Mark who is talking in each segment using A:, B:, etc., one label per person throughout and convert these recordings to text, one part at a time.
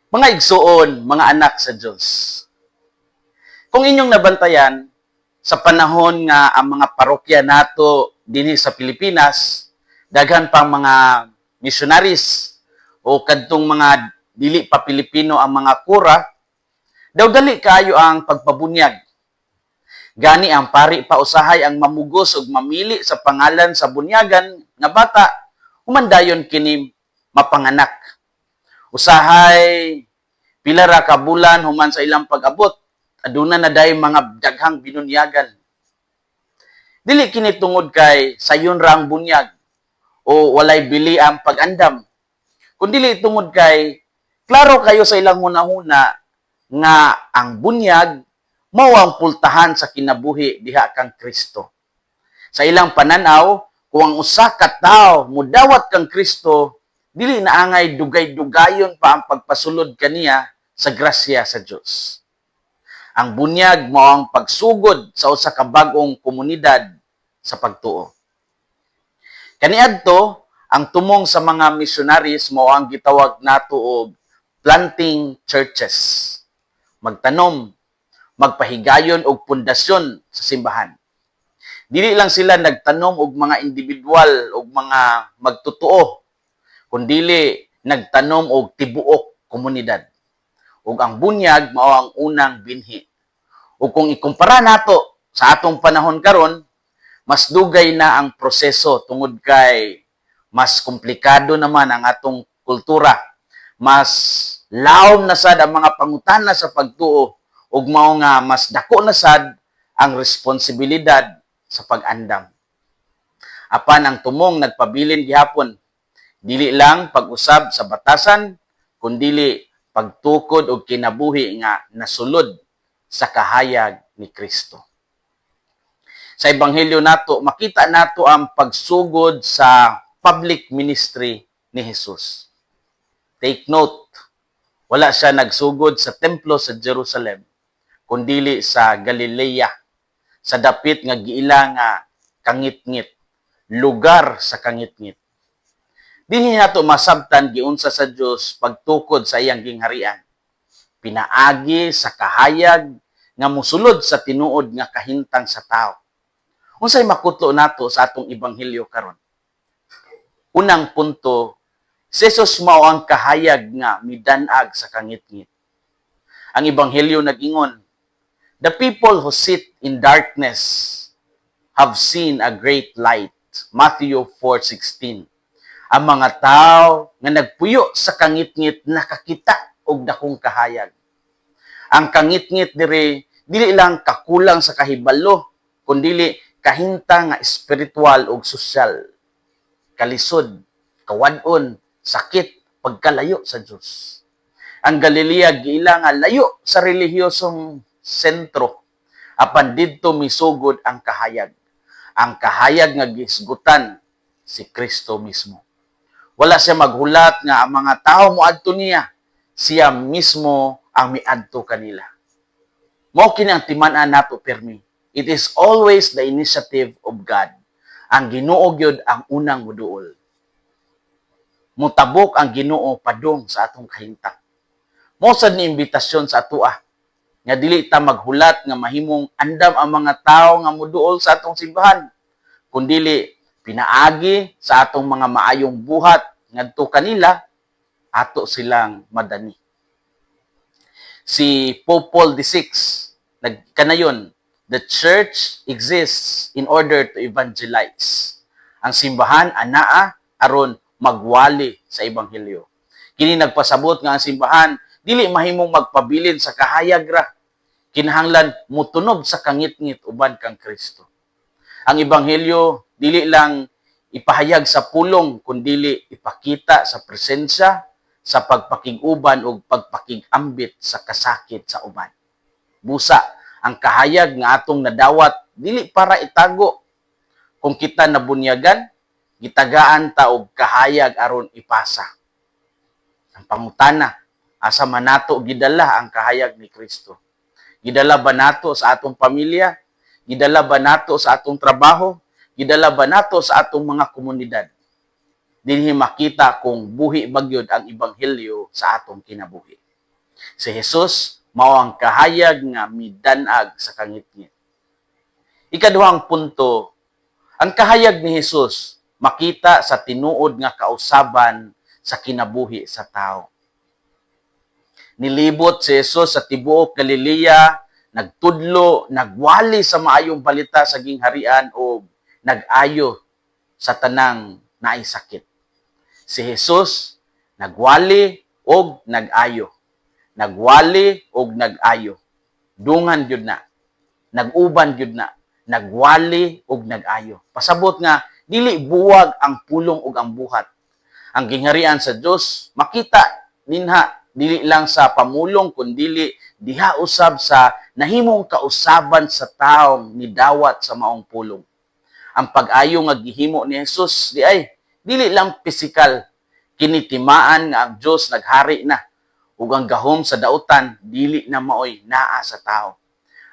A: Mga igsuon, mga anak sa Diyos. Kung inyong nabantayan, sa panahon nga ang mga parokya nato dinhi sa Pilipinas, daghan pang mga missionaries o kadtong mga dili pa Pilipino ang mga kura, daw dali kaayo ang pagpabunyag. Gani ang pari pa usahay ang mamugos ug mamili sa pangalan sa bunyagan nga bata, human dayon kini mapanganak. Usahay pila ra ka bulan human sa ilang pag-abot, aduna na day mga daghang binunyagan. Dili kini tungod kay sayon ra ang bunyag o walay bili ang pag-andam, kundili tungod kay klaro kayo sa ilang hunahuna nga ang bunyag mao ang pultahan sa kinabuhi diha kang Kristo. Sa ilang pananaw, kung ang usa ka tawo mudawat kang Kristo, dili na angay dugay-dugayon pa ang pagpasulod kaniya sa grasya sa Dios. Ang bunyag mao ang pagsugod sa usa ka bag-ong komunidad sa pagtuo. Kaniadto, ang tumong sa mga missionaries mao ang gitawag nato og planting churches. Magtanom, magpahigayon og pundasyon sa simbahan. Dili lang sila nagtanom og mga individual og mga magtotoo, kundili nagtanom og tibuok komunidad. Ug ang bunyag mao ang unang binhi. Ug kung ikumpara nato sa atong panahon karon, mas dugay na ang proseso tungod kay mas komplikado naman ang atong kultura. Mas lawom na sad ang mga pangutana sa pagtuo ug mao nga mas dako na sad ang responsibilidad sa pag-andam. Apan ang tumong nagpabilin gihapon, dili lang pag-usab sa batasan, kundili pagtukod og kinabuhi nga nasulod sa kahayag ni Kristo. Sa ebanghelyo nato, makita nato ang pagsugod sa public ministry ni Jesus. Take note, wala siya nagsugod sa templo sa Jerusalem, kundili sa Galilea, sa dapit nga giila nga kangitngit, lugar sa kangitngit. Dinhi nato masabtan giunsa sa Dios pagtukod sa iyang gingharian. Pinaagi sa kahayag nga musulod sa tinuod nga kahintang sa tao. Unsay makutlo nato sa atong ebanghelyo karon? Unang punto, si Jesus mao ang kahayag nga midan-ag sa kangitngit. Ang ebanghelyo nag-ingon, "The people who sit in darkness have seen a great light." Matthew 4:16. Ang mga tao nga nagpuyo sa kangitngit nakakita og dakong kahayag. Ang kangitngit diri dili lang kakulang sa kahibalo, kundili kahintang nga espiritual ug sosyal. Kalisod, kawad-on, sakit, pagkalayo sa Dios. Ang Galilea giila nga layo sa relihiyosong sentro. Apan didto misugod ang kahayag. Ang kahayag nga gihisgutan si Kristo mismo. Wala siya maghulat nga ang mga tao moadto niya. Siya mismo ang miadto kanila. Mao kini ang timan-an nato permi. It is always the initiative of God. Ang Ginoo gyud ang unang muduol. Mutabok ang Ginoo padung sa atong kahintang. Mao sad ni imbitasyon sa atoa nga dili ta maghulat nga mahimong andam ang mga tao nga muduol sa atong simbahan, kundili pinaagi sa atong mga maayong buhat ngadto kanila, ato silang madani. Si Pope Paul VI nagkanayon, "The church exists in order to evangelize." Ang simbahan anaa aron magwali sa ebanghelyo. Kini nagpasabot nga ang simbahan dili mahimong magpabilin sa kahayag ra. Kinahanglan mutunob sa kangitngit uban kang Kristo. Ang ebanghelyo dili lang ipahayag sa pulong, kundili ipakita sa presensya, sa pagpakig-uban ug pagpakig-ambit sa kasakit sa uban. Busa, ang kahayag nga atong nadawat dili para itago. Kung kita nabunyagan, gitagaan ta og kahayag aron ipasa. Ang pangutana, asa man nato gidala ang kahayag ni Kristo? Gidala ba nato sa atong pamilya? Gidala ba nato sa atong trabaho? Gidala ba nato sa atong mga komunidad? Dinhi makita kung buhi ba gyud ang ebanghelyo sa atong kinabuhi. Si Jesus mao ang kahayag nga midan-ag sa kangitngit. Ikaduhang punto, ang kahayag ni Jesus makita sa tinuod nga kausaban sa kinabuhi sa tao. Nilibot si Jesus sa tibuok Galilea, nagtudlo, nagwali sa maayong balita sa gingharian o nag-ayo sa tanang naay sakit. Si Jesus nagwali og nag-ayo. Nagwali og nag-ayo. Dungan gyud na. Nag-uban gyud na. Nagwali og nag-ayo. Pasabot nga dili buwag ang pulong ug ang buhat. Ang gingharian sa Dios makita dinha dili lang sa pamulong kundili diha usab sa nahimong kausaban sa taong nidawat sa maong pulong. Ang pag-ayo nga gihimo ni Jesus di ay dili lang pisikal, kini timaan nga ang Dios naghari na ug ang gahom sa dautan dili na maoy naa sa tao.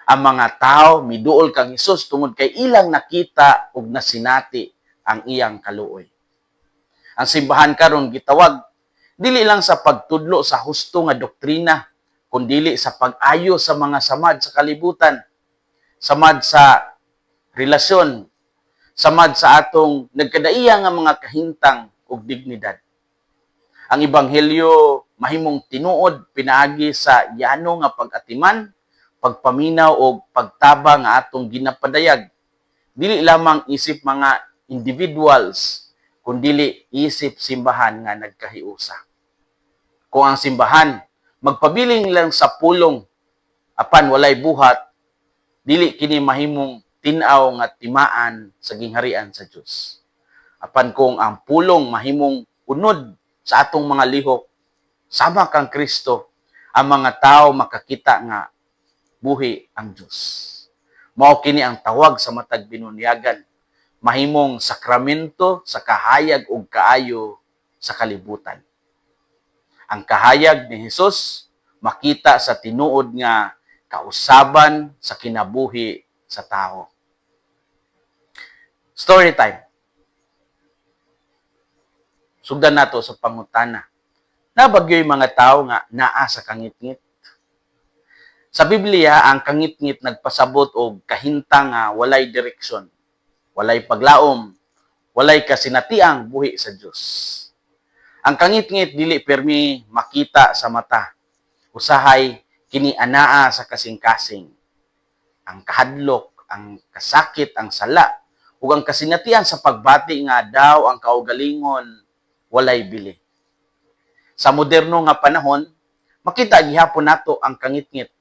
A: Ang mga tao miduol kang Hesus tungod kay ilang nakita ug nasinati ang iyang kaluoy. Ang simbahan karon gitawag dili lang sa pagtudlo sa husto nga doktrina kundili sa pag-ayo sa mga samad sa kalibutan, samad sa relasyon, samad sa atong nagkadaiya nga mga kahintang ug dignidad. Ang ebanghelyo mahimong tinuod pinaagi sa yano nga pag-atiman, pagpaminaw o pagtaba nga atong ginapadayag. Dili lamang isip mga individuals, kundili isip simbahan nga nagkahiusa. Kung ang simbahan magpabiling lang sa pulong apan walay buhat, dili kini mahimong tin-aw nga timaan sa gingharian sa Dios. Apan kung ang pulong mahimong unod sa atong mga lihok sama kang Kristo, ang mga tao makakita nga buhi ang Dios. Mao kini ang tawag sa matag binunyagan, mahimong sakramento sa kahayag ug kaayo sa kalibutan. Ang kahayag ni Hesus makita sa tinuod nga kausaban sa kinabuhi sa tao. Story time. Sugdan nato sa pangutana. Naa ba gyoy mga tao nga naa sa kangitngit? Sa Biblia, ang kangitngit nagpasabot og kahintang nga walay direksyon, walay paglaom, walay kasinatiang buhi sa Dios. Ang kangitngit dili permi makita sa mata. Usahay kini anaa sa kasing-kasing. Ang kahadlok, ang kasakit, ang sala, ug ang kasinatian sa pagbati nga daw ang kaugalingon walay bili. Sa moderno nga panahon, makita gihapon nato ang kangitngit.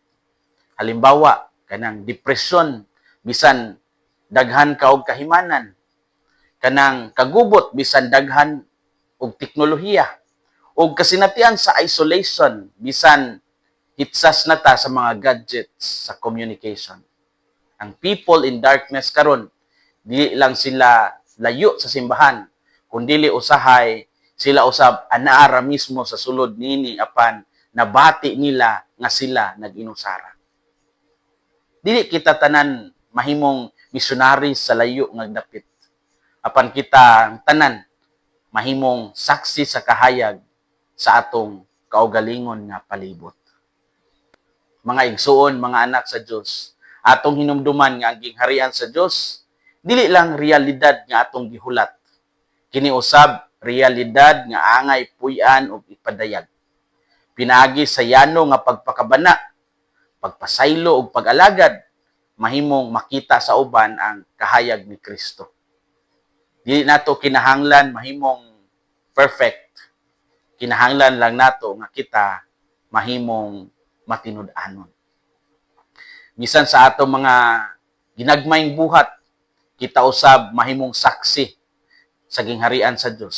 A: Halimbawa, kanang depresyon bisan daghan ka og kahimanan, kanang kagubot bisan daghan og teknolohiya, ug kasinatian sa isolation bisan hitsas na ta sa mga gadgets sa communication. Ang people in darkness karon, dili lang sila layo sa simbahan, kundili usahay sila usab anaara mismo sa sulod nini apan nabati nila nga sila nag-inusara. Dili kita tanan mahimong missionaries sa layo nga dapit. Apan kita tanan mahimong saksi sa kahayag sa atong kaugalingon nga palibot. Mga igsuon, mga anak sa Dios, atong hinumduman nga ang gingharian sa Dios dili lang realidad nga atong gihulat. Kini usab realidad nga angay puy-an ug ipadayag. Pinaagi sa yano nga pagpakabana, pagpasaylo ug pag-alagad, mahimong makita sa uban ang kahayag ni Kristo. Dili nato kinahanglan mahimong perfect. Kinahanglan lang nato nga kita mahimong matinud-anon. Bisan sa ato mga ginagmayng buhat, kita usab mahimong saksi sa gingharian sa Dios.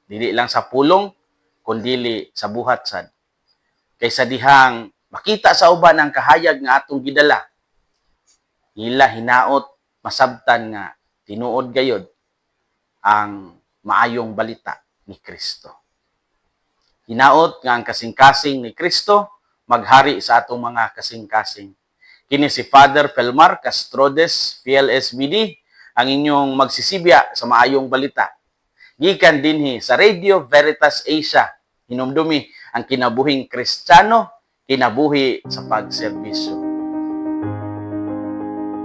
A: Dili lang sa pulong, kundili sa buhat sad. Kaysa dihang makita sa uban ang kahayag nga atong gidala, ila hinaot masabtan nga tinuod gayod ang maayong balita ni Kristo. Hinaot nga ang kasing-kasing ni Kristo maghari sa atong mga kasing-kasing. Kini si Father Felmar Castrodes, PLSBD, ang inyong magsisibya sa maayong balita. Gikan dinhi sa Radio Veritas Asia, hinumdumi ang kinabuhing Kristiyano. Kinabuhi sa pagserbisyo.